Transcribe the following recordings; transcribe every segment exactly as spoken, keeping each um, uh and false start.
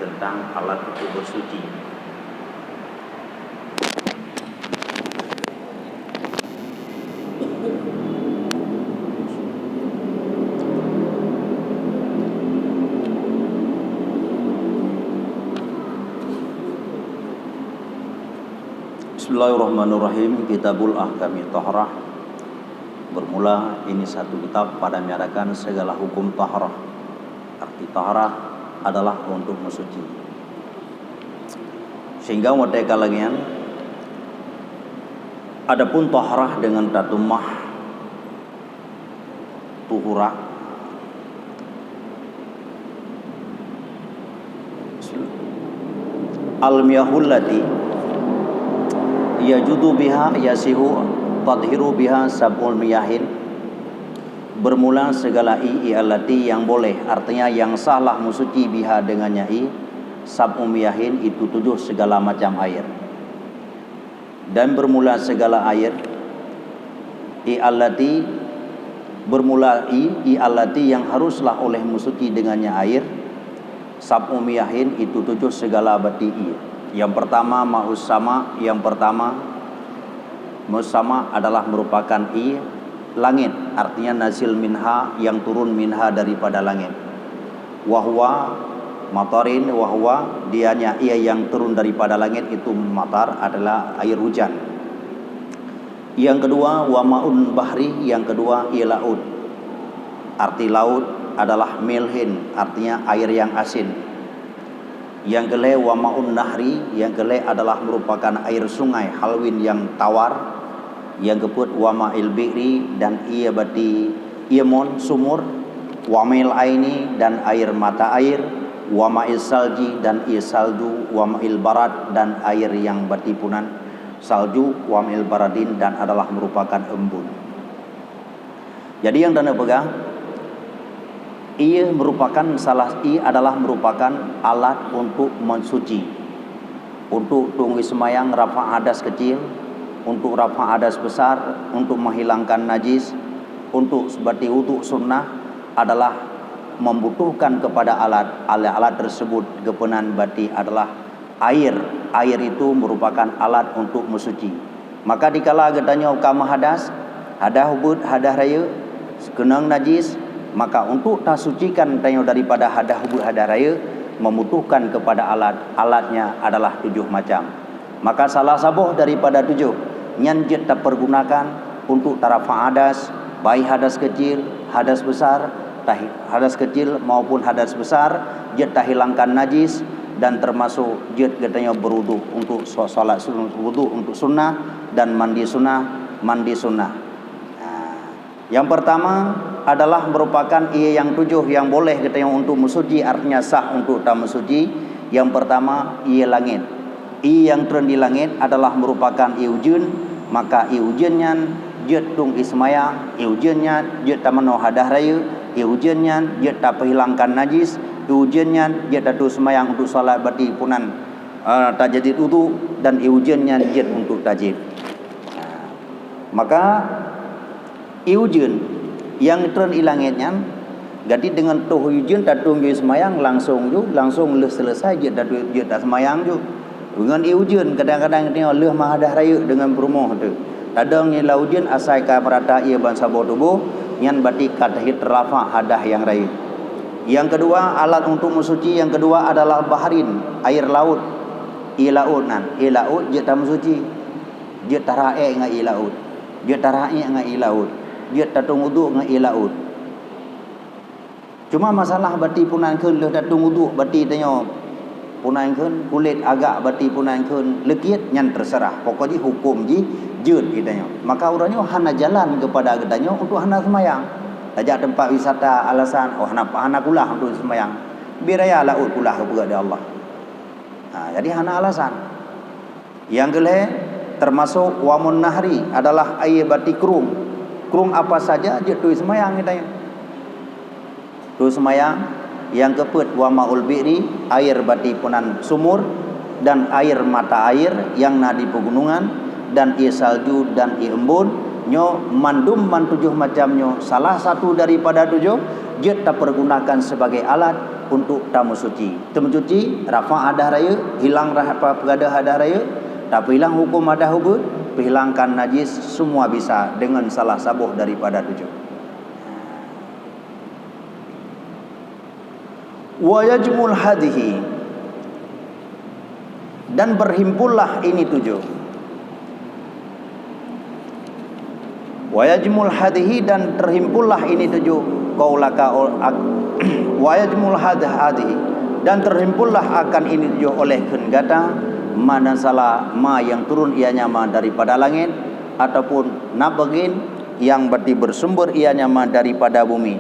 tentang alat untuk bersuci. Bismillahirrahmanirrahim. Kitabul Ahkami Taharah. Bermula, ini satu kitab pada menyatakan segala hukum taharah. Arti taharah adalah untuk mensuci. Sehingga watée ka lagée nyan, adapun taharah dengan tatummah tuhura, al-miyahul lati yajudu biha yasihu tadhiru biha sab'ul miyahin. Bermula segala i, i allati yang boleh, artinya yang sahlah mensuci biha dengannya i, sab'u miyahin, itu tujuh segala macam air. Dan bermula segala air, i allati, bermula i, i allati yang haruslah oleh mensuci dengannya air, sab'u miyahin, itu tujuh segala bati i. Yang pertama, ma'us sama, yang pertama, ma'us sama adalah merupakan i langit, artinya nazil minha, yang turun minha daripada langit. Wahwa matarin, wahwa dianya ia yang turun daripada langit itu matar adalah air hujan. Yang kedua, wa ma'un bahri, yang kedua, i laut. Arti laut adalah milhin, artinya air yang asin. Yang keulhée, wa ma'un nahri, yang keulhée adalah merupakan air sungai, halwin yang tawar. Yang keupeuet, wa ma'il bi'ri, dan ié bati, ié mon, sumur. Wa ma'il aini, dan air mata air. Wa ma'il salji, dan ié salju. Wa ma'il barad, dan air yang bati punan salju, wa ma'il baradin, dan adalah merupakan embun. Jadi, nyang taneuk peugah, ié merupakan salah, ié adalah merupakan alat untuk mensuci, untuk tueng seumayang rafa' hadas kecil, untuk rafa' hadas besar, untuk menghilangkan najis, untuk seperti wudhu sunnah adalah membutuhkan kepada alat, alat-alat tersebut geupeugah bati adalah air. Air itu merupakan alat untuk mensuci. Maka dikala geutanyoe ka meuhadas, hadas ubit, hadas rayeuk, keunong najis, maka untuk tasucikan tanyoe daripada hadas ubit, hadas rayeuk, membutuhkan kepada alat. Alatnya adalah tujuh macam. Maka salah saboh daripada tujoh nyan jeuet tapeurgunakan untuk tarafa' hadas, baik hadas kecil, hadas besar, tahi-, hadas kecil maupun hadas besar, jeuet tahilangkan najis, dan teumasok jeuet geutanyoe beuwudhu untuk so-, salat sun-, wudhu untuk sunnah dan mandi sunnah, mandi sunnah. Nah, nyang peurtama adalah meurupakan ié nyang tujoh nyang boleh geutanyoe untuk meusuci, artinya sah untuk tameusuci. Nyang peurtama, ié langét. Ié nyang treun di langét adalah meurupakan ié ujeuen, maka ié ujeuen nyan jeuet tueng ié seumayang, ié ujeuen nyan jeuet tameunoe hadas rayeuk, ié ujeuen nyan jeuet tapeuhilangkan najis, ié ujeuen nyan jeuet tatueng seumayang untuk salat bati punan, eh, tajaddid udhu, dan ié ujeuen nyan jeuet untuk tajieb. Nah, maka ié ujeuen nyang treun i langét nyan, jadi deungon toh ié ujeuen tatueng jih seumayang langsong ju, langsong lheueh seuleusai jeuet tatu-, jeuet taseumayang ju. Deungon ié ujeuen kadang-kadang tanyoe lheueh meuhadas rayeuk deungon peurumoh teuh. Tadong ié lam ujeuen asai ka meurata ié ban saboh tuboh, nyan bati ka teurafa' hadas nyang rayeuk. Nyang keudua, alat untuk meusuci nyang keudua adalah bahrin, air laut. Ié laut nyan, ié laut jeuet tameusuci. Jeuet taraék ngon ié laut. Jeuet taraék ngon ié laut. Jeuet tatueng udhu ngon ié laut. Cuma masalah bati punan kheun lheueh tatueng udhu bati tanyoe punan kheun, kulét agak bati punan kheun, leukiet, nyan teuseurah. Pokok jih huköm jih jeuet geutanyoe. Maka uroe nyoe hana jalan keupada geutanyoe untuk hana seumayang. Tajak teumpat wisata alasan, oh, hana, hana kulah untuk seumayang. Bit raya laôt kulah geupeugah di Allah. Ha, jadi hana alasan. Nyang keulhée, teumasok wa ma'un nahri adalah ié bati krueng. Krueng apa saja jeuet tueng seumayang geutanyoe. Tueng seumayang, nyang keupeuet wa ma'ul bi'ri, air bati punan sumur, dan air mata air nyang na di peugunungan, dan ié salju dan ié embun, nyoe mandum ban tujoh macam nyoe salah satu daripada tujoh jeuet tapeurgunakan sibagai alat untuk tameusuci. Tameusuci, rafa' hadas rayeuk, hilang rah-, apa, peugadoh hadas rayeuk, tapeuhilang huköm hadas ubeut, peuhilangkan najis, semua bisa dengan salah saboh daripada tujoh. Wa yajmul hadhihi, dan berhimpullah ini tujoh. Wa yajmul hadhihi, dan terhimpullah ini tujoh, qaulaka ol-, ak-, wa yajmul hadh-, hadhihi, dan terhimpullah akan ini tujoh oleh kheun gata, ma nazala, ma yang turun ianya ma daripada langét, ataupun nabghin yang berarti bersumber ianya ma daripada bumi.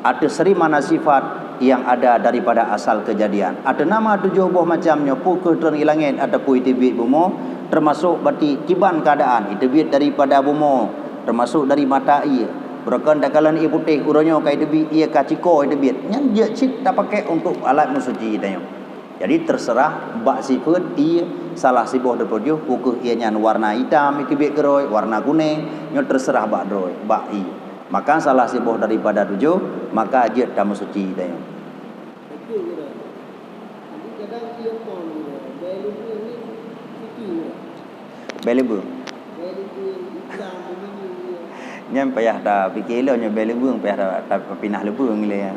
Ateueh sri makna sifat yang ada daripada asal kejadian. Ateueh nama tujoh boh macam nyoe, peue keuh treun i langét ataupun i teubiet bumoe, teumasok bati kiban keuadaan i teubiet daripada bumoe, teumasok dari mata ie. Beureukan takalon ie putéh, uroe nyoe ka i teubiet, ie ka ciko i teubiet. Nyan jeuet cit tapakék untuk alat meusuci tanyoe. Jadi, teuseurah bak sifeuet ie salah siboh daripada tujoh, peue keuh ie nyan warna itam i teubiet keudroe, warna kunéng, nyoe teuseurah bak droe, bak ie. Maka salah siboh daripada tujoh, maka jeuet tameusuci tanyoe. Bèe leubeueng. Nyan payah tapike lom, nyoe bèe leubeueng, payah ta-, tapinah leubeueng ilèe.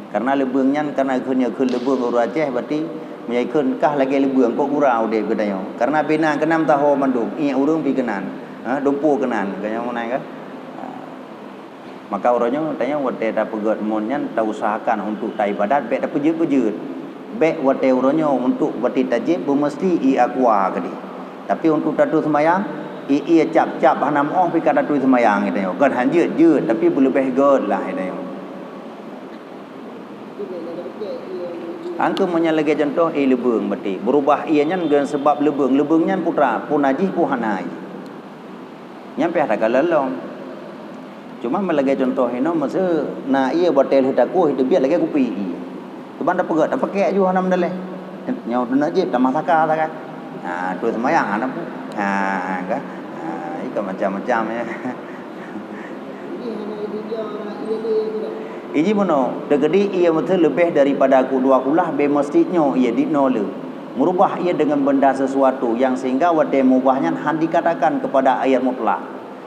Karena leubeueng nyan, karena kheun nyoe kheun leubeueng ureueng Aceh, berarti meunyoe kheun kah lagèe leubeueng, kok gura udép geutanyoe. Karena bina keunan taho mandum, iék ureueng pi keunan, ha, dumpeue keunan, geutanyoe meunan kan. Ha. Maka uroe nyoe tanyoe watèe tapeugèt mon nyan tausahakan untuk taibadat bèk tapeujeuet-peujeuet. Bèk watèe uroe nyoe untuk watèe tajieb beumeusti ie aqua keudéh. Tapi untuk taturi seumayang, ie cap-cap hana meu'oh pih ka taturi seumayang geutanyoe. Gèt han jeuet-jeuet, tapi beuleubèh gèt lah geutanyoe. Angkeu meunyoe lagèe cuntoh ie leubeueng berarti. Beurubah ie nyan ngon sabab leubeueng. Leubeueng nyan peue teuma, peue najih peue hana ie. Nyan payah takalon lom. Cuma meulagèe cuntoh inoe, meuseu na ie watèe lheueh takueh teubiet lagèe kupi ie. Teuma tapeugèt, tapakék aju hana meudaleh. Nyoe teuneuk jieb tamah saka sagai. Ha, turi seumayang hana peue. Ha, ka. Ha, ie ka macam-macam ya. Iji bunoe, teukeudi ie meuseu leubeh daripada ku-, dua kulah, bèe meusti nyoe ie dinoe le. Meurubah ie deungon benda sesuatu nyang sehingga watèe meubah nyan han dikatakan keupada air mutlak.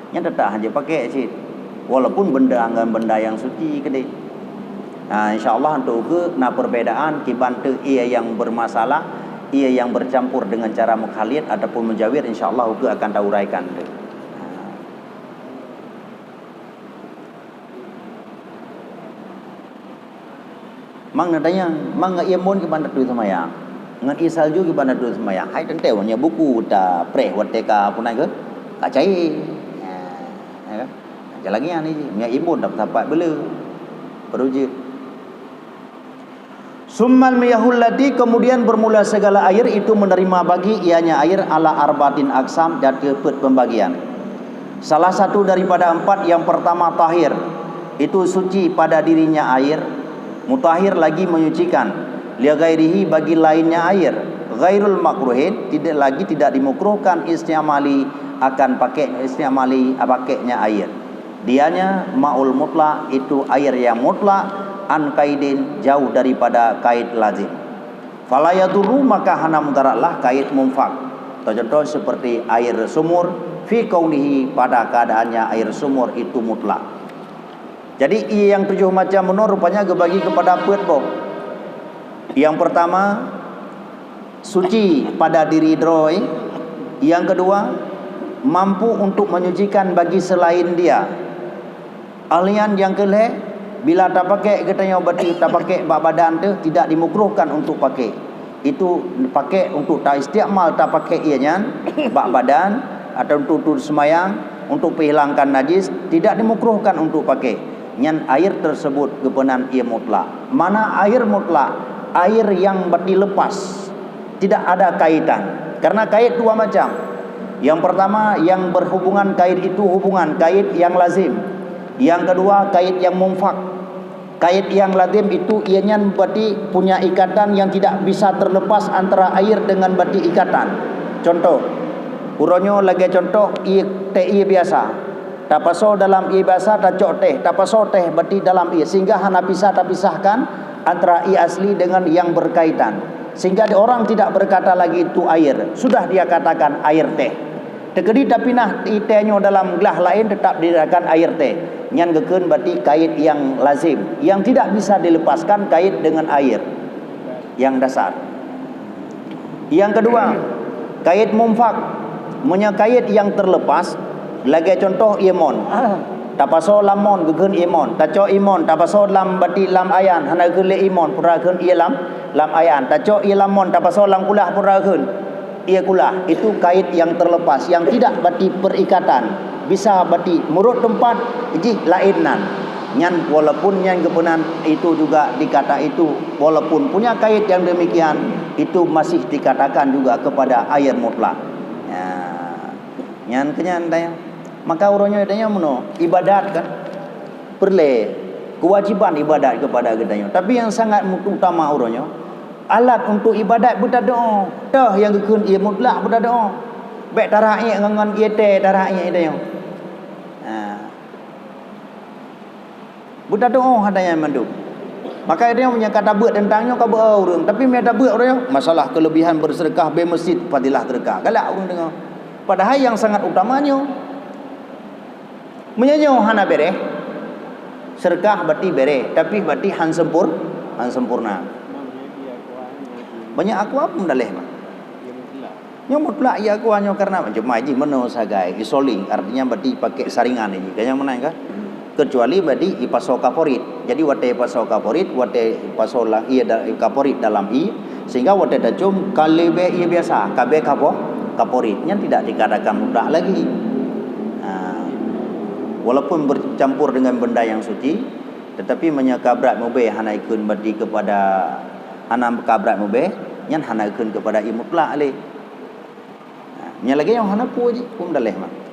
Nyan teutap han jipakék cit, walaupun benda ngon benda nyang suci keudéh. Nah, insya Allah untuk ukeue na perbedaan kiban teuk ie nyang bermasalah, ie nyang bercampur dengan cara mukhalid ataupun mujawir, insya Allah ukeue akan tauraikan teuk. Mang neutanyong, mang ngon ie embôn kiban taturi seumayang? Ngon ie salju kiban taturi seumayang? Hai teuntèe nyoe buku tapreh watèe ka peue nan keuh? Ka cair. Ha, ya kan? Macam lagèe nyan ni, ngon ie embôn tapeusapat beuleu. Baru jeuet. Summal miyahul lati, kemudian bermula segala air itu menerima bagi ianya air ala arbatin aksam, di ateueh peuet pembagian. Salah satu daripada empat, yang pertama tahir, itu suci pada dirinya air, mutahhir lagi menyucikan, li ghairihi bagi lainnya air, ghairul makruhin, tidak lagi tidak dimakruhkan isti'mali akan pakai isti'mali pakainya air. Dianya maul mutlak itu air yang mutlak an kaidin jauh daripada kaid lazim. Fala yadurru maka hana mudaratlah kaid munfak. Atau contoh seperti air sumur fi kaunihi pada keadaannya air sumur itu mutlak. Jadi ie nyang tujoh macam bunoe rupanya geubagi keupada peuet boh. Yang pertama, suci pada diri droe. Yang kedua, mampu untuk menyucikan bagi selain dia. Ahlian nyang keu lhèe, bila tapakék geutanyoe berarti tapakék bak badan teuh tidak dimakruhkan untuk pakék. Itu pakék untuk taisti'mal tapakék ie nyan bak badan atau untuk, untuk seumayang, untuk peuhilangkan najis, tidak dimakruhkan untuk pakék. Nyan air tersebut geupeunan ie mutlak. Mana air mutlak? Air yang berarti lepas. Tidak ada kaitan. Karena kaid dua macam. Yang pertama, yang berhubungan kaid itu hubungan kaid yang lazim. Yang kedua, kaid yang munfak. Kaid yang lazim itu ie nyan berarti punya ikatan yang tidak bisa terlepas antara air dengan berarti ikatan. Contoh, uroe nyoe lagèe contoh ie, teh ie biasa. Tapasoe dalam ie biasa, tacok teh, tapasoe teh berarti dalam ie, sehingga hana bisa tapisahkan antara ie asli dengan yang berkaitan, sehingga orang tidak berkata lagi itu air, sudah dia katakan air teh. Teukeudi tapinah ie teh nyoe dalam glah laén, tetap dikatakan air teh. Nyan geukheun berarti kait yang lazim, yang tidak bisa dilepaskan kait dengan air yang dasar. Yang kedua, kait munfak. Meunyoe kait yang terlepas, lagée contoh ie mon. Tapasoe lam mon geukheun ie mon, tacok ie mon, tapasoe lam bati lam ayan, hana geukheun lé ie mon, peue geukheun ie lam, lam ayan. Tacok ie lam mon, tapasoe lam kulah, peue geukheun ie kulah. Itu kait yang terlepas, yang tidak bati perikatan. Bisa bati meurot teumpat, jih laén nan. Nyan walaupun nyan geupeunan itu juga dikata itu, walaupun punya kait yang demikian, itu masih dikatakan juga kepada air mutlak. Ya. Nyan keu nyan, dayang. Maka uroe nyoe, dayang, meunoe ibadat kan peureulée, kewajiban ibadat kepada geutanyoe. Tapi yang sangat utama uroe nyoe, alat untuk ibadat beutadoe. Toh yang geukheun ie mutlak beutadoe. Bék taraék ngon, ngon ie teh taraék, dayang. Ha. Beutadoe hana nyang mandum. Maka dia meunyoe ka tabeuet teuntang nyoe ka beu ureuëng, tapi meunyoe tabeuet ureuëng nyoe, masalah keulebihan bersedekah bée meusit fadilah sedekah. Galak ureuëng deungoe. Padahai yang sangat utama nyoe, meunyoe nyoe hana bereh, sedekah bati bereh, tapi bati han sempur-, han sempurna. Banyak aku apa mendaleh mah. Nyoe mutlak ie aqua nyoe karena cuma jih meunoe sagai, isoling, artinya berarti pakai saringan ini, kan nyang meunan kan? Kecuali berarti ipasoe kaporit. Jadi watée ipasoe kaporit, watée ipasoe la-, ie da-, kaporit dalam ie, sehingga watée tacom ka leubeh ie biasa, ka beh kapo-, kaporit. Nyan tidak dikatakan mutlak lagi. Ha. Walaupun bercampur dengan benda yang suci, tetapi meunyoe ka brat mubeh hana ikheun berarti kepada, hana ka brat mubeh, nyan hana ikheun kepada ie mutlak lé. Ha, nyang lagée nyoe hana peue jih, peue meudaléh mah.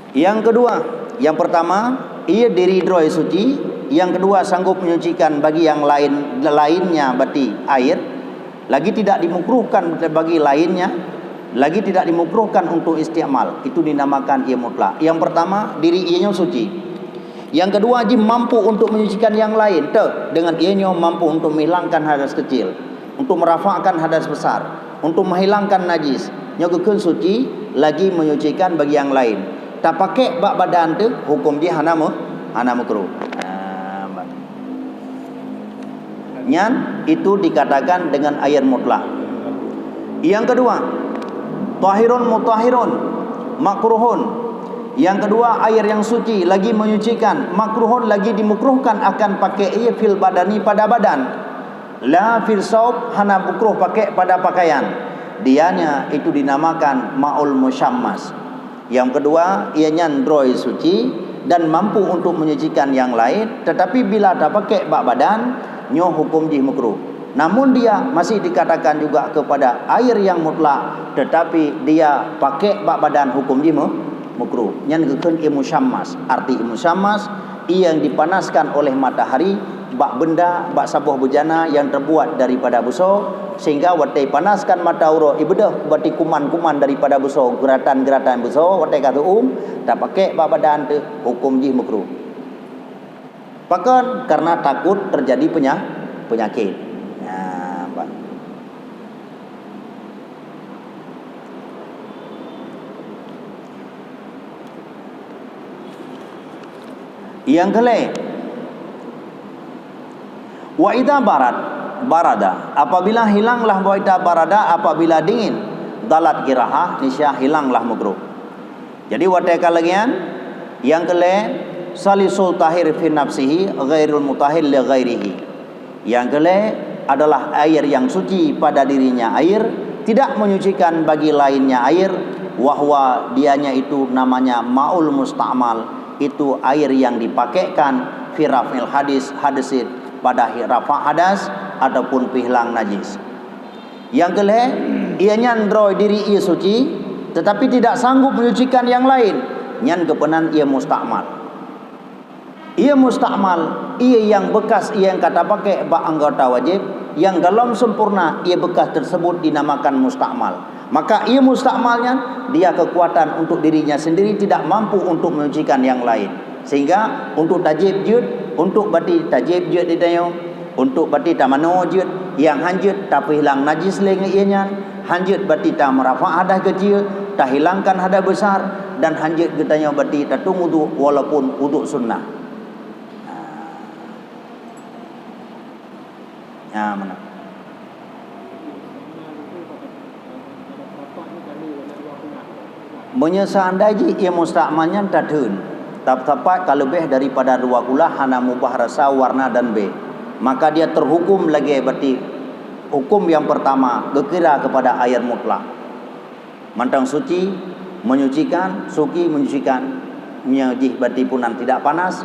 Yang kedua, yang pertama, ie diri droe suci, yang kedua sanggup menyucikan bagi yang lain, lainnya berarti air, lagi tidak dimakruhkan bagi lainnya, lagi tidak dimakruhkan untuk isti'mal. Itu dinamakan ie mutlak. Yang pertama, diri ie nyoe suci. Yang kedua jih mampu untuk menyucikan yang lain. Teuh, dengan ie nyoe mampu untuk menghilangkan hadas kecil, untuk merafakkan hadas besar, untuk menghilangkan najis. Nyoe geukheun suci, lagi menyucikan bagi yang lain. Tapakék bak badan teuh, huköm jih hana meuh-, hana meukruh. Nah, ba-, Nyan itu dikatakan dengan air mutlak. Yang kedua, tahirun mutahhirun, makruhun. Yang kedua, air yang suci lagi menyucikan, makruhun lagi dimukruhkan akan pakai ia fil badani pada badan. La fil saub, hana mukruh pakai pada pakaian. Dianya itu dinamakan maul musyammas. Yang kedua, ia nyan droe suci dan mampu untuk menyucikan yang lain, tetapi bila tapakék bak badan, nyoe huköm jih meukruh. Namun dia masih dikatakan juga kepada air yang mutlak, tetapi dia pakék bak badan huköm jih meu-, meukruh. Nyan geukheun ie musyammas. Arti ie musyammas, ie yang dipanaskan oleh matahari, bak benda, bak saboh beujana yang terbuat daripada beusoe, sehingga watée ipanaskan mata uroe, ibeudôh bati kuman-kuman daripada beusoe, geuratan-geuratan beusoe, watée ka teuuem, tapakék bak badan teuh, huköm jih meukruh. Pakon? Karena takut terjadi penya-, penyakit. Nah, ba-, Nyang keulhèe, wa idza barad, barada, apabila hilanglah, wa idza barada, apabila dingin, dalat kirahah, nisya hilanglah meukruh. Jadi watèe ka lagèe nyan, nyang keulhèe, salisul tahir fi nafsihi ghairul mutahhir li ghairihi. Nyang keulhèe adalah air yang suci pada dirinya air, tidak menyucikan bagi lainnya air, wa huwa, dianya itu namanya maul musta'mal, itu air yang dipakaikan fi raf'il hadis, hadasin, pada rafa' hadas ataupun pihlang najis. Nyang keulhèe, ianya droe diri ie suci, tetapi tidak sanggup menyucikan yang lain, nyan geupeunan ie musta'mal. Ie musta'mal, ie nyang bekas, ie nyang ka tapakék bak anggota wajéb, nyang golom sempurna, ie bekas tersebut dinamakan musta'mal. Maka ie musta'mal nyan, dia kekuatan untuk dirinya sendiri, tidak mampu untuk menyucikan yang lain. Sehingga untuk tajieb jeuet, untuk bati tajieb jeuet di tanyoe, untuk bati tamanoe jeuet, nyang han jeuet tapeuhilang najis lé ngon ié nyan, han jeuet bati tameurufa hadas keucil, tahilangkan hadas besar, dan han jeuet geutanyoe bati tatueng uduk walaupun uduk sunnah. Ya, mana? Meunyoe seandai jih ié mustakmal nyan tatheun, tap-, tepat ka leubeh daripada dua kulah hana mubah rasa, warna dan bée, maka dia terhukum lagée bati hukum yang pertama geukira kepada air mutlak. Mantong suci, menyucikan, suci, menyucikan. Meunyoe jih bati punan tidak panas,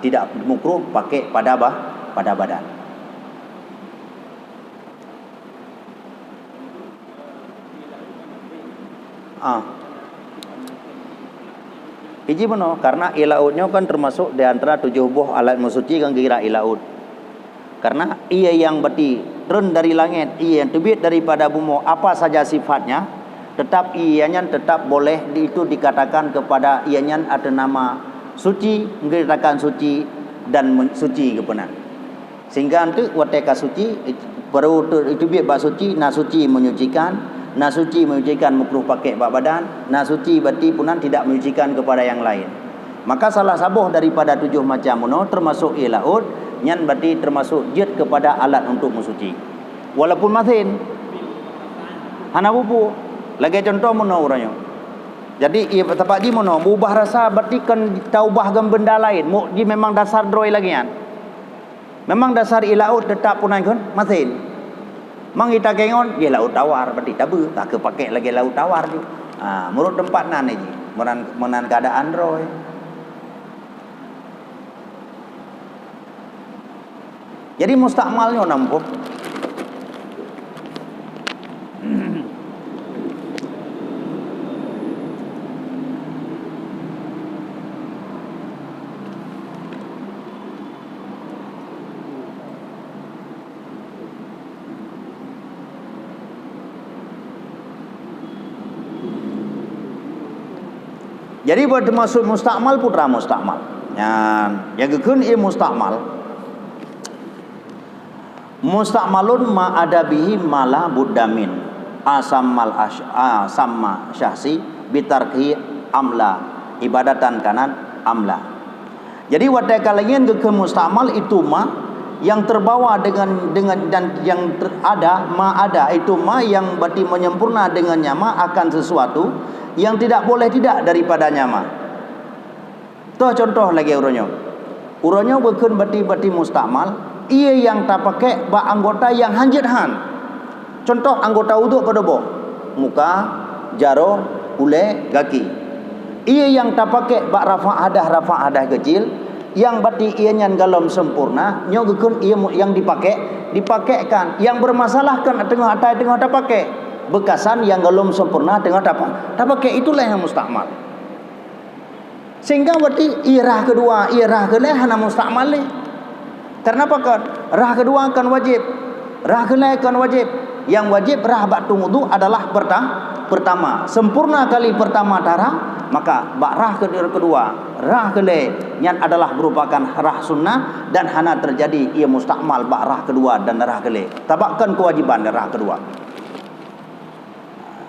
tidak makruh pakai pada ba-, pada badan. Ah. Iji bunoe, karena ié laôt nyoe kan termasuk di antara tujoh boh alat meusuci nyang geukira ié laôt. Karena ié nyang bati treun dari langét, ié nyang teubiet daripada bumoe, apa saja sifatnya, tetap ié nyan tetap boleh di-, itu dikatakan kepada ié nyan ateueh nama suci, geukatakan suci dan men-, suci geupeunan. Sehingga enteuk watée ka suci, baru tu-, teubiet bak suci, na suci menyucikan, na suci menyucikan makruh pakai bak badan, na suci bati punan tidak menyucikan kepada yang lain. Maka salah saboh daripada tujoh macam bunoe, termasuk ié laôt, nyan bati termasuk jeuet kepada alat untuk meusuci. Walaupun masin, hana bubu. Lagée contoh bunoe uroe nyoe. Jadi, ié teumpat jih bunoe, beubah rasa bati kon taubah ngon benda laén. Mu-, jih memang dasar droe lagée nyan. Memang dasar ié laôt teutap punan kon masin. Mang ita kengon, ié laôt tawar, bati tabeuet, ka keupaké lagée laôt tawar jih. Ha, meunurot teumpat nan jih, meunan, meunan keuadaan droe. Jadi mustakmal nyoe na muphom. Jadi, buet teumasuk mustakmal, putra mustakmal. Nyan, nyang geukheun ié mustakmal. Mustakmalun ma ada bihi ma la budda min. Asammal ash-, asamma syahsi bitarkihi amla. Ibadatan kanat amla. Jadi, watée ka lagée nyan geukheun mustakmal itu ma yang terbawa dengan, dengan, dan yang ter-, ada, ma ada itu ma yang bati menyempurna dengannya ma akan sesuatu yang tidak boleh tidak daripadanya ma. Toh contoh lagée uroe nyoe. Uroe nyoe geukheun bati-bati mustakmal, ié nyang tapaké bak anggota nyang han jeuet han. Contoh anggota uduk padub boh, muka, jaroe, ulée, gaki. Ié nyang tapaké bak rafa' hadas, rafa' hadas keucil, nyang bati ié nyan golom sempurna, nyoe geukheun ié mu-, nyang dipaké, dipakékan. Nyang bermasalah kon teungoh atai teungoh tapaké. Beukasan nyang golom sempurna teungoh tapa-, tapaké, itulah nyang mustakmal. Sehingga berarti ié rhah keudua, ié rhah keulhée hana mustakmal lé. Karena apa kon? Rhah keudua kon wajéb, rhah keulhée kon wajéb. Nyang wajéb rhah bak tueng uduk adalah perta-, pertama. Sempurna kali pertama tarhah, maka bak rhah keu-, keudua, rhah keulhée nyan adalah merupakan rhah sunnah dan hana teujadi ié mustakmal bak rhah keudua dan rhah keulhée. Sabab kon keuwajéban rhah keudua.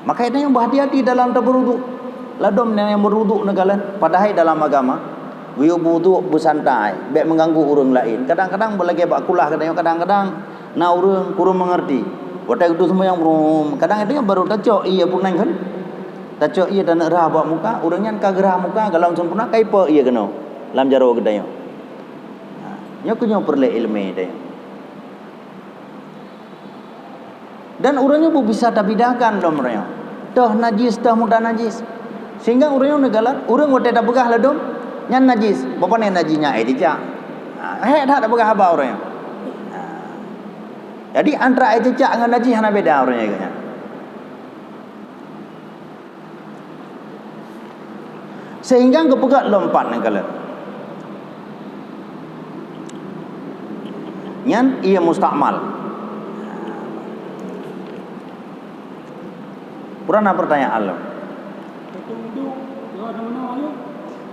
Maka tanyoe beuhati-hati dalam tabeuruduk. Ladom nyang beuruduk neukalon, padahai dalam agama, geuyue beuruduk beusantai, bék meuganggu ureuëng laén. Kadang-kadang beulagée bak kulah geutanyoe, kadang-kadang na ureuëng kureueng meungeurti. Watée geutanyoe seumayang, brum, kadang geutanyoe baru tacok ié peunan kan. Tacok ié taneuk rhah bak muka, ureuëng nyan ka geurhah muka, golom sempurna, ka ipo ié keunoe lam jaroe geutanyoe. Ha, nyoe keuh nyoe peureulée iéleumé tanyoe. Dan ureuëng nyoe beubisa tabidakan lom ureuëng nyoe. Toh najis, toh muda najis. Sehingga ureuëng nyoe neukalon, ureuëng watée tapeugah ladom, nyan najis. Bak pane najis nyan? Aé cicak. Ha, hék that tapeugah haba ureuëng nyoe. Ha. Jadi, antara aé cicak ngon najis hana beda ureuëng nyoe nyan. Sehingga geupeugah lom pat neukalon. Nyan ié mustakmal. Pura na pertanyaan lom?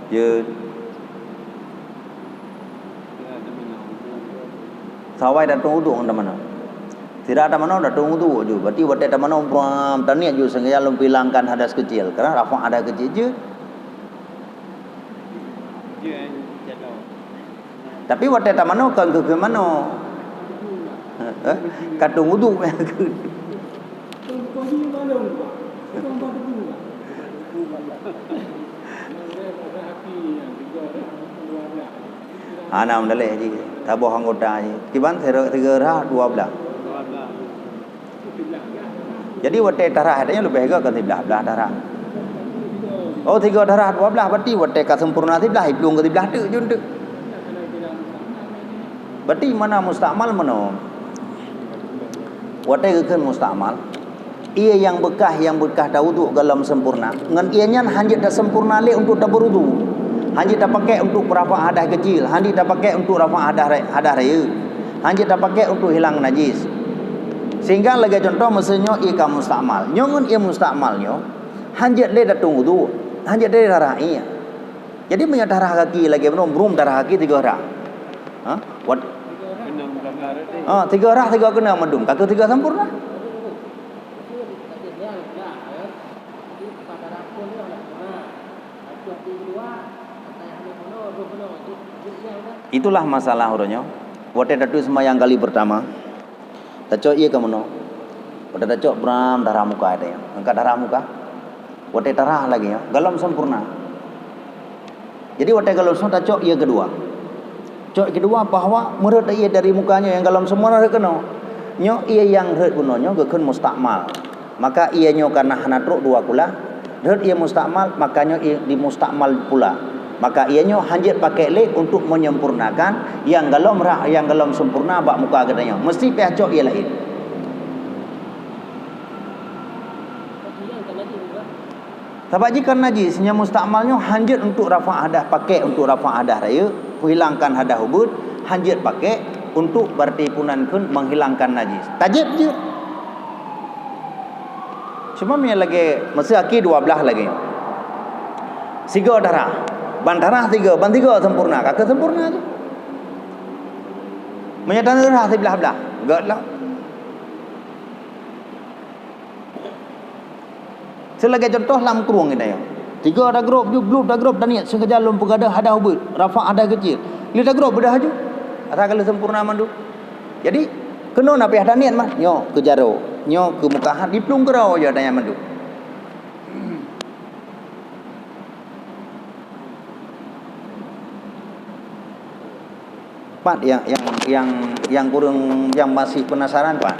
Jeuet. Sawai tateueng uduk ngon tamanoe. Sira tamanoe tateueng uduk ju. Berarti watèe tamanoe bram taniet ju sehingga lom hilangkan hadas kecil. Karena rafa' hadas kecil jeuet. Tapi watèe tamanoe kon keu manoe. Eh, eh, kateueng uduk. Hana meudaléh jih, saboh anggota jih. Kiban sigoe, sigoe darah dua blah. Jadi watèe darah nyan leubeh gèt kon siblah blah darah. Oh, sigoe darah dua blah, berarti watèe ka sempurna siblah, iplueng keu siblah teuk jeuet teuk. Berarti mana mustakmal meunoe? Watèe geukheun mustakmal, ié nyang beukah, nyang beukah tawudhu goh lom sempurna, ngon ié nyan hanjeuet tasempurna lé untuk tabeuwudhu. Hanjeuet tapaké untuk rafa' hadas kecil, hanjeuet tapaké untuk rafa' hadas ra-, hadas rayeuk. Hanjeuet tapaké untuk hilang najis. Sehingga lagèe contoh, meuseu nyoe ié ka mustakmal. Nyoe ngon ié mustakmal nyoe, hanjeuet lé tateueng uduk, hanjeuet lé darah ié. Jadi meunyoe darah gaki lagèe meunoe, brum darah gaki tiga darah. Ha? Wat-, ha, tiga darah, tiga keunong mandum. Ka keuh tiga sempurna. Itulah masalah uroe nyoe. Watèe tateueng seumayang kali pertama, tacok ié ka meunoe. Watèe tacok bram darah muka teuh. Angkat darah muka. Watèe darah lagèe nyoe, goh lom sempurna. Jadi watèe goh lom sempurna tacok ié keudua. Cok keudua bahwa meureuet ié dari muka nyoe nyang goh lom sempurna rhot keunoe. Nyoe ié nyang rhot keunoe nyoe geukheun mustakmal. Maka ié nyoe kana hana trok dua kulah, rhot ié mustakmal, maka nyoe ié di mustakmal pula. Maka ié nyoe hanjeuet paké lé untuk menyempurnakan nyang goh lom ra-, nyang goh lom sempurna bak muka geutanyoe. Meusti payah cok ié laén. Sabab jih kon najis, nyang mustakmal nyoe hanjeuet untuk rafa' hadas, paké untuk rafa' hadas rayeuk, hilangkan hadas ubeut, hanjeuet paké untuk berarti peunan kheun menghilangkan najis. Tajép jeuet. Cuma meunyoe lagèe meuseu aki dua blah lagèe nyoe. Sigoe darah, ban darah sigoe, ban sigoe sempurna, ka keuh sempurna jih. Meunyoe darah siblah-blah, göt lah. Seulagèe contoh lam krueng geutanyoe. Tiga tagrôp ju, glôb tagrôp taniet, seukeujah lôn peugadôh hadah ubit, rafa' hadah keucil. Lheueh tagrôp beudah ju. Atra ka lheueh sempurna mandum. Jadi, keunoe na payah taniet mah. Nyoe keu jaroe, nyoe keu meukahat, diplueng keudroe ju taniet mandum. Pat yang, yang, yang, yang kureueng, yang masih penasaran, Pak?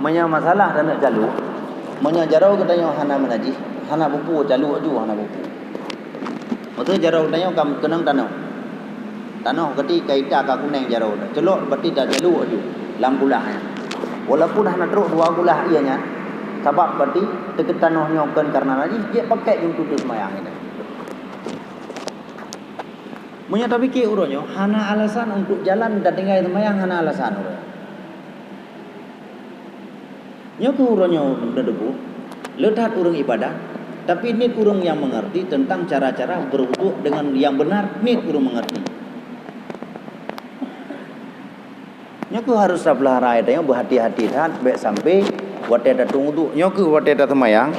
Meunyoe masalah taneuk calok, meunyoe jaroe geutanyoe hana meunajih, hana bupu calok ju, hana bupu. Meuseu jaroe geutanyoe ka keunong tanoh. Tanoh geuti ka ita ka kuneng jaroe. Culok beuti tacalok ju lam gulah nyan. Walaupun hana trok dua gulah ié nyan, sabab beuti teukeut tanoh nyoe kon kareuna najih, jeuet pakai ju tutoe seumayang nyan. Meunyoe tapike uroe nyoe hana alasan untuk jalan dan tinggai seumayang, hana alasan uroe. Nyoe keuh uroe nyoe meunurot buku, le that ureuëng ibadah, tapi niet ureuëng nyang meungerti teuntang cara-cara beuruduk deungon nyang beunar, niet ureuëng meungerti. Nyoe keuh harôh tapeulara tanyoe beuhati-hati that, bék sampoe watée tatueng uduk. Nyoe keuh watée taseumayang,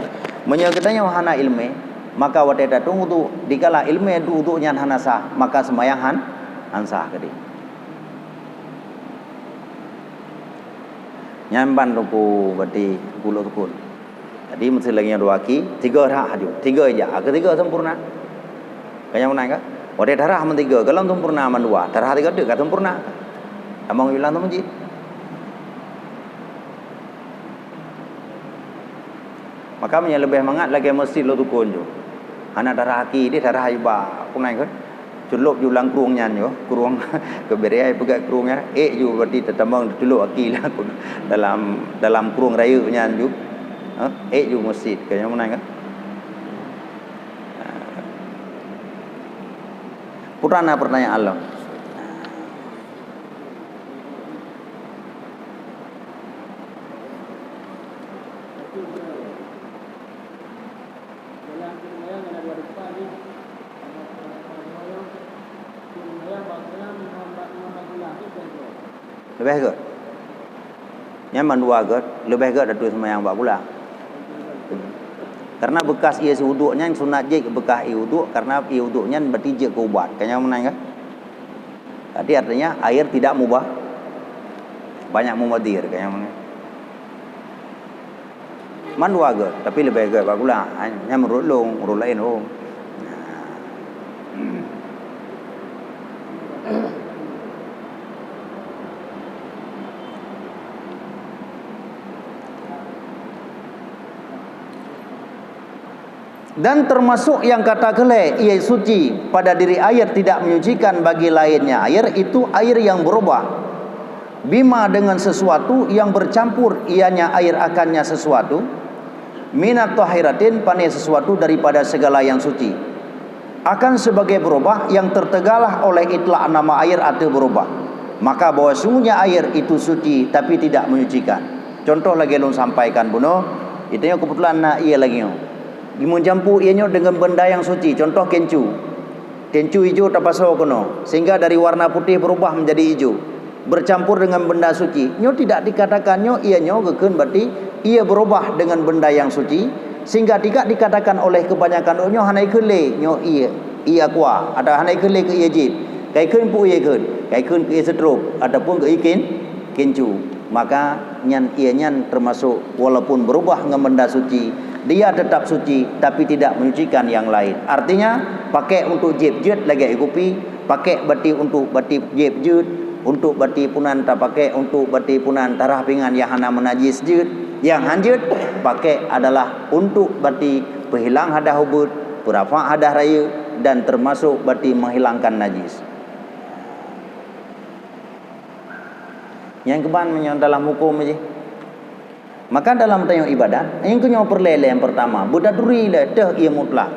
meunyoe geutanyoe hana iéleumé, maka watée tatueng uduk, dikala iéleumé uduk nyan hana sah, maka seumayang han, han sah keudeh. Nyan ban ruku berarti puluh rukun. Jadi, meuseu lagée nyoe dua aki, tiga rhah laju, tiga ija, keutiga sempurna. Ka nyang meunan ka? Watée tarhah meutiga, golom sempurna mandua, tarhah tiga teuk ka sempurna. Tamong bilang tu meuji. Maka meunyoe leubeh mangat lagée meuseujid lôn tukon ju. Hana tarhah aki deh, tarhah iba, peue nan kheun? Culok ju lam krueng nyan ju, krueng keubeurée peugah krueng nyan, ék ju berarti teutamong teuculok aki lam, dalam, dalam krueng rayeuk nyan ju. Ha? Ék ju meuseujid, ka nyang meunan kan? Peue na pertanyaan lom? Leubeh gét. Nyan mandua gét, leubeh gét ateueh seumayang bak gulang. Karena bekas ie siwuduk nyan sunat jih bekas ie wuduk, karena ie wuduk nyan berarti jeuet keu ubat. Ka nyang meunan kan? Jadi artinya air tidak mubah, banyak mubazir, ka nyang meunan. Mandua gét, tapi leubeh gét bak gulang. Ha, nyan menurut lôn, ureueng laén hom. Dan termasuk yang kata keuhai, ia suci pada diri air tidak menyucikan bagi lainnya air, itu air yang berubah. Bima dengan sesuatu yang bercampur ianya air akannya sesuatu, minat tahiratin, pane sesuatu daripada segala yang suci. Akan sebagai berubah yang tertegalah oleh itlak nama air ateueh berubah. Maka bahwa sungguhnya air itu suci tapi tidak menyucikan. Contoh lagée lôn sampaikan bunoe, itu nyoe kebetulan na ie lagée nyoe. Meujampur ie nyoe dengan benda yang suci, contoh kencu. Kencu ijo tapasoe keunoe, sehingga dari warna putih berubah menjadi ijo, bercampur dengan benda suci. Nyoe tidak dikatakan nyoe ie nyoe geukheun berarti ie berubah dengan benda yang suci, sehingga tidak dikatakan oleh kebanyakan ureueng nyoe hana ikheun lé nyoe ie, ie aqua, atau hana ikheun lé keu ie jit. Ka ikheun peue ie kheun? Ka ikheun keu ie seutrom ataupun keu ie ken-, kencu. Maka nyan ie nyan termasuk walaupun berubah ngon benda suci, dia tetap suci tapi tidak menyucikan yang lain. Artinya, pakai untuk jieb jeuet lagée kupi, pakai bati untuk bati jieb jeuet, untuk bati punan tapakai untuk bati punan tarah pingan nyang hana meunajis jeuet, nyang han jeuet, pakai adalah untuk bati peuhilang hadah ubeuet, peurafa' hadah rayeuk, dan termasuk bati menghilangkan najis. Nyang keuban meunyoe dalam huköm jih. Maka dalam tanyoe ibadat, nyang keunyoe peureulée lé nyang peurtama, beutaturi lé teuh ie mutlak.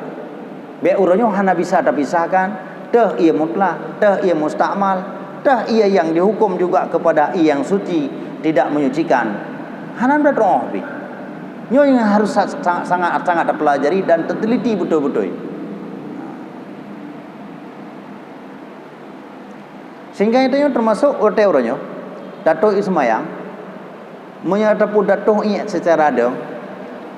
Bék uroe nyoe hana bisa tapisahkan, teuh ie mutlak, teuh ie mustakmal, teuh ie nyang dihuköm juga kepada ie nyang suci, tidak menyucikan. Hana beutateuoh pih. Nyoe nyang harus sa-, sa-, sangat, sangat tapeulajari dan teuteliti beutôi-beutôi. Sehingga itu nyoe termasuk watée uroe nyoe, tatoh ie seumayang, meunyoe tapeu tatoh iék seucara deueng,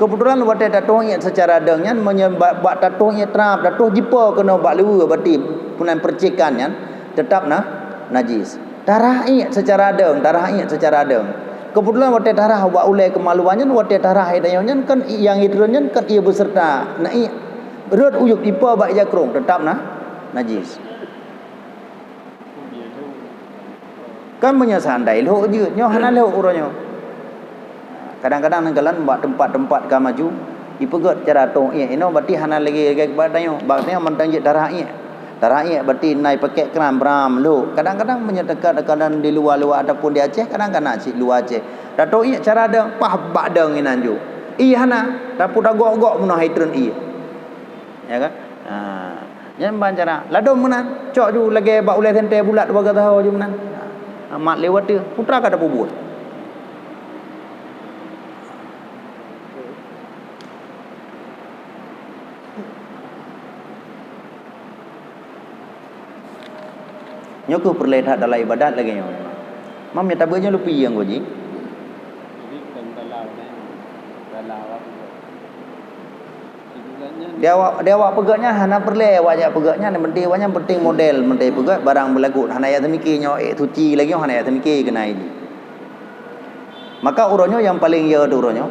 keubeutulan watée tatoh iék seucara deueng nyan, meunyoe ba-, bak tatoh iék trab, tatoh jipo keunoe bak liweue bati punan percikan nyan, teutap na najis. Tarah iék seucara deueng, tarah iék seucara deueng. Keubeutulan watée tarah bak ulée keumaluan nyan, watée tarah ie tanyoe nyan kan nyang ie treun nyan kan ie beuseureuta na iék. Rhot u yup jipo bak ija krông, teutap na najis. Kan meunyoe seandai lhok jeuet, nyoe hana lhok uroe nyoe. Kadang-kadang neukalon bak teumpat-teumpat ka maju, jipeugét cara tong iék inoe, berarti hana lagée, lagée bak tanyoe. Bak tanyoe mantong jeuet tarah iék. Tarah iék berarti na jipakèk kran bram lhok. Kadang-kadang meunyoe teuka, teuka di luwa-luwa ataupun di Aceh, kadang-kadang cit luwa Aceh. Tatong iék cara deueng, paih bak deueng inan ju. Ié hana, tapeu tagok-gok meunoe hai treun ié. Ya kan? Ha. Nyan ban cara. Ladôm meunan, cok ju lagée bak ulée sentée bulat bak gata ju meunan. Ha, mat lewat tu, putra ka tapeubuet. Nyoe keuh peureulée that dalam ibadat lagée nyoe. Mam nyang tabeuet nyoe leupie nyang goji. Di awak, di awak peugét nyan hana peureulée awak jak peugét nyan, yang penting awak nyan penting model, penting peugét barang beulagut, hana yah teumiki nyoe, eh, suci lagée nyoe hana yah teumiki keunan jih. Maka uroe nyoe nyang paleng yo di uroe nyoe,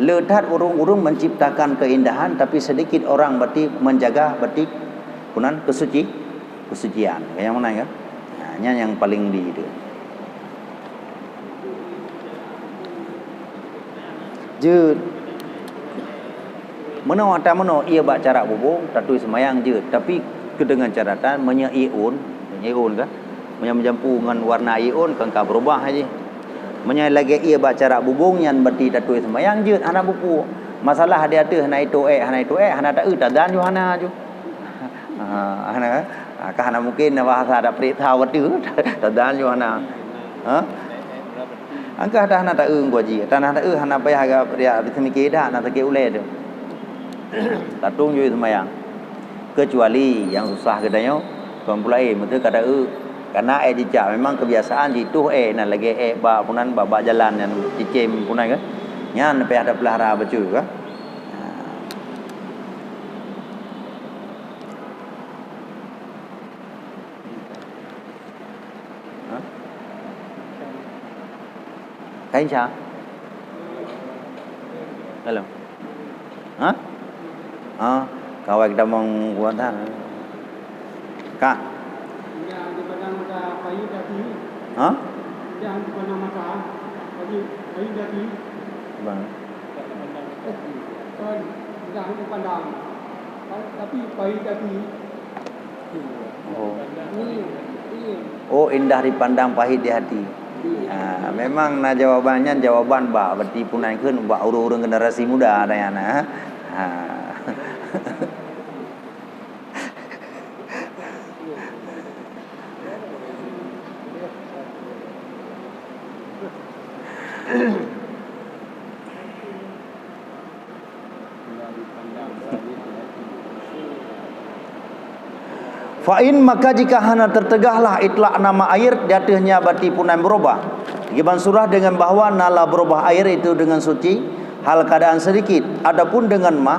le that ureuëng-ureuëng menciptakan keindahan, tapi sedikit orang berarti menjaga berarti kunan kesuci, kesucian. Nyang mana ya? Nah, nyan nyang paleng di itu. Jeuet. Meunoe ata meunoe ié bak cara bubong, tatui seumayang jeuet. Tapi keu dengan catatan, meunyoe ié ôn, meunyoe ié ôn kan, meunyoe meujampu ngon warna ié ôn, kan ka beurubah jih. Meunyoe lagée ié bak cara bubong nyan, berarti tatui seumayang jeuet, hana bupu. Masalah di ateueh hana itu ék, hana itu ék, hana taeu, tadan ju hana ju. Ha, hana, ha, ka hana mungkin bahasa ada periksa waktu, tadan ju hana. Ha? Angkah dah na taeu ngon jih, tanah taeu hana payah ga riak diseumiké dah na sakét ulée tu. Tatung jui seumayang. Kecuali nyang susah geutanyoe kon pulai, meuseu ka taeu kana éh jicak, memang kebiasaan jituh éh na lagée éh bak punan bak, bak jalan nyan cicém punan kan. Nyan payah tapeulahara bacut kan. Ha? Kain sya? Halo. Ha? Ha? Kawai kita mengkuatan. Kah? Ha? Bang. Tapi pahit hati. Oh. Oh, indah dipandang, pahit di hati. Ah, memang na jawaban nyan, jawaban bak, berarti peunan kheun bak ureuëng-ureuëng generasi muda ada yang na. Ha. Fa in, maka jika hana teuteugahlah itlak nama air di ateueh nyan, berarti peunan beurubah. Kiban surah dengan bahwa na lah beurubah air itu dengan suci, hal keadaan sedikit, adapun dengan ma,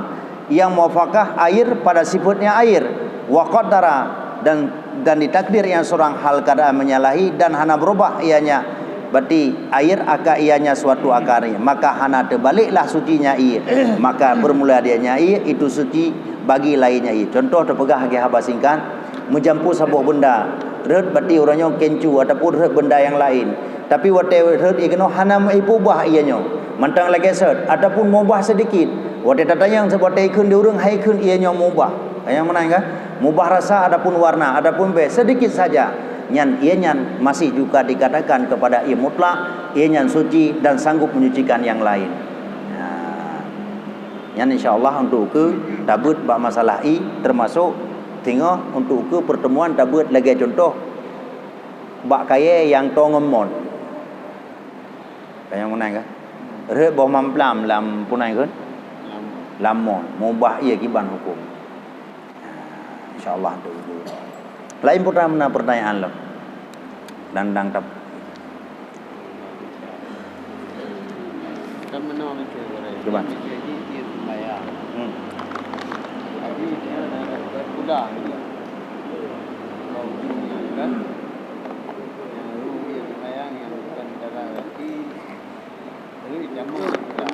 yang muwafakah air pada sifatnya air, wa qaddara, dan, dan ditakdir nyang seurang hal keadaan menyalahi dan hana beurubah ianya, berarti air akan ianya suatu akan, maka hana teubaliklah sucinya ié, maka bermula dianya ié itu suci bagi lainnya ié. Contoh teupeugah lagée haba singkat, meujampu saboh benda, rhot berarti uroe nyoe keuncu ataupun rhot benda nyang laén. Tapi watée rhot ié keunoe hana meuipeubah ié nyoe, mantong lagée sot, ataupun meubah seudikit. Watée tatanyong watée ikheun di ureuëng hai kheun ié nyoe meubah. Nyang meunan kan? Meubah rasa adapun warna, adapun bée seudikit saja. Nyan ié nyan masih juga dikatakan kepada ié mutlak, ié nyan suci dan sanggup menyucikan nyang laén. Nah, nyan insya Allah untuk ke tabeuet bak masalah ié, termasuk singoh untuk ke pertemuan tabeuet lagée contoh bak kayée nyang toe ngon mon. Ka nyang meunan kan? Rhot boh mamplam lam peunan kan? Lam mon, meubah ié kiban huköm. Insya Allah tu. Laén pun na pertanyaan lom. Dan dang tap. Kan meunoe mikir, cuba. Mikir jih, jih sembahyang. Hmm. Tapi dia dah berkuda gitu. Kalau ujungnya kan, yang rugi sembahyang yang bukan darah lagi, tapi jamaah juga.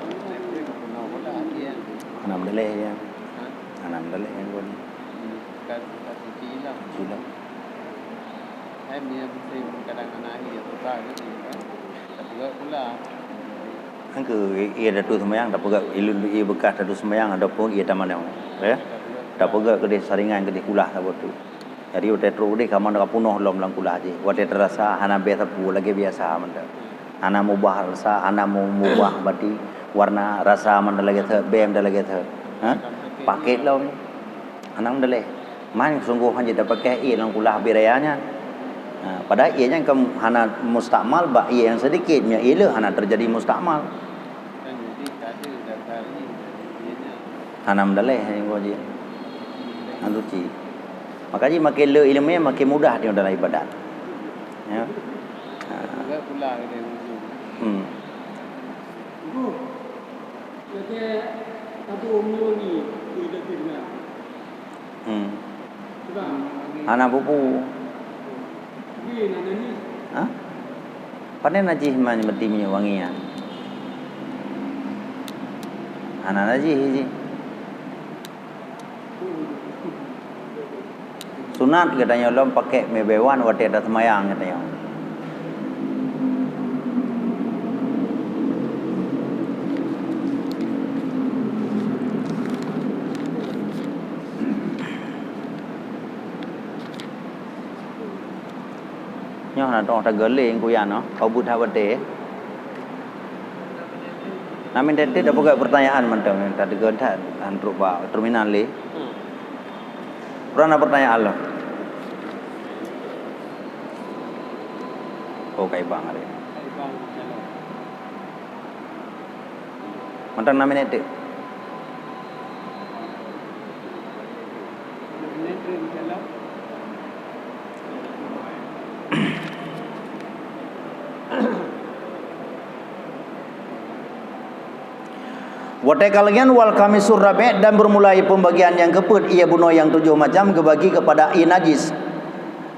Kena boleh ya. Ha? Kena boleh yang pun. Hmm. Kan, kan suci lah. Suci lah. Hai, meunyoe musim kadang hana air, susah geuti kan. Tapeugöt pula. Kan keu ié datu seumayang, tapeugöt ilun ié beukah datu seumayang ataupun ié tamanö. Ya? Tapeugöt keudeh saringan keudeh kulah saboh tu. Jadi watée trok keudeh ka manö ka punoh lom lam kulah jih. Watée tarasa hana beh sapeue lagée biasa mantong. Hana meubah rasa, hana meubah bati warna, rasa mantong lagée thot, beh mantong lagée thot. Ha? Pakét lom. Hana meudaleh. Man sunggoh han jeuet tapakéh ié lam kulah abéh raya nyan. Ha, padahai ié nyan kan hana mustakmal bak ié nyang seudikit, meunyoe ié le hana teujadi mustakmal. Hana meudaleh nyang goh jih. Hana suci. Maka jih makin le ileumé makin mudah di dalam ibadat. Ya. Ha. Hmm. Hmm. Hana pupu. Ha? Pane najih man meuti minyeuk wangi nyan? Hana najih jih. Sunat geutanyoe lom pakék meubewan watée taseumayang geutanyoe. Nyoe na dong tageuling kuyan noh, kau buet haba teh. Namin tadi dah peugah pertanyaan mantong, tadi geudah antruk bak terminal le. Hmm. Pernah pertanyaan lo? Oh, kai bang ada. Mantong enam minit tu. Watée ka lagée nyan, wal khamisur rabi', dan bermula pembagian nyang keupeuet, ié bunoe nyang tujoh macam, geubagi kepada ié najis.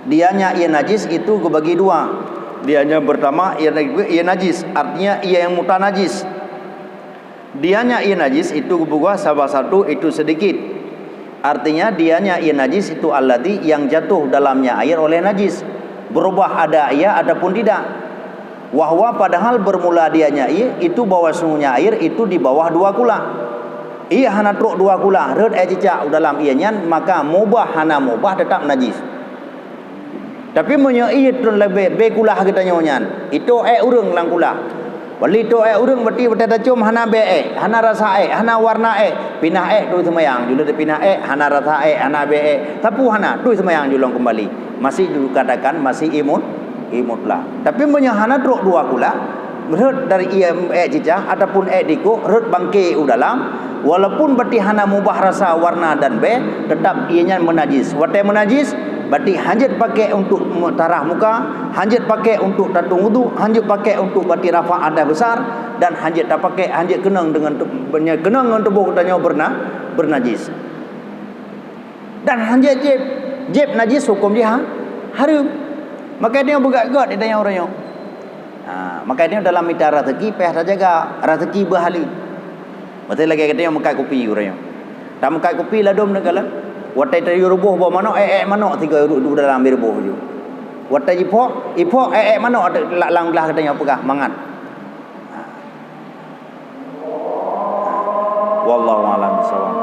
Dianya ié najis itu geubagi dua. Dianya pertama ié, ié najis, artinya ié nyang mutanajis. Dianya ié najis itu geupeugah salah satu itu sedikit. Artinya, dianya ié najis itu alladzi yang jatuh dalamnya air oleh najis, berubah ada ia ataupun tidak. Wahwa, padahal bermula dianya ié itu bahwa sungguhnya air itu di bawah dua kula. Ié hana trok dua kula, rhot ék cicak u dalam ié nyan, maka mubah hana mubah tetap najis. Tapi meunyoe ié treun leubeh bé kulah geutanyoe nyan, ito ék ureuëng lam kulah. Wali ito ék ureuëng, berarti watée tacom hana bé ék, hana rasa ék, hana warna ék, pinah ék, terus seumayang, julu pinah ék, hana rasa ék, hana bé ék, sapeue hana, terus seumayang julong kembali. Masih dikatakan masih imut, imut lah. Tapi meunyoe hana trok dua kulah, rhot dari ié ék cicak ataupun ék dikok, rhot bangke u dalam, walaupun berarti hana mubah rasa, warna dan bé, tetap ié nyan meunajis. Watée meunajis, berarti hanjeuet pakai untuk tarah muka, hanjeuet pakai untuk tatung wudu, hanjeuet pakai untuk berarti rafa' hadas besar, dan hanjeuet tapakai, hanjeuet keunong dengan tu-, keunong ngon tuboh geutanyoe beuna-, beunajis. Dan hanjeuet jieb, jieb najis huköm jih ha-, hareuem. Maka tanyoe beugét-gét tanyoe uroe nyoe. Ha, maka tanyoe dalam mita raseuki payah tajaga, raseuki beuhali. Maté lagée tanyoe meukat kupi uroe nyoe. Tameukat kupi ladom neukalon, watée tayue ruboh boh manok, ék-ék manok sigoe duek-duek dalam bireubôh ju. Watée jiphok, iphok ék-ék manok lam glah geutanyoe peugah mangat. Ha. Wallahu a'lam bishawab.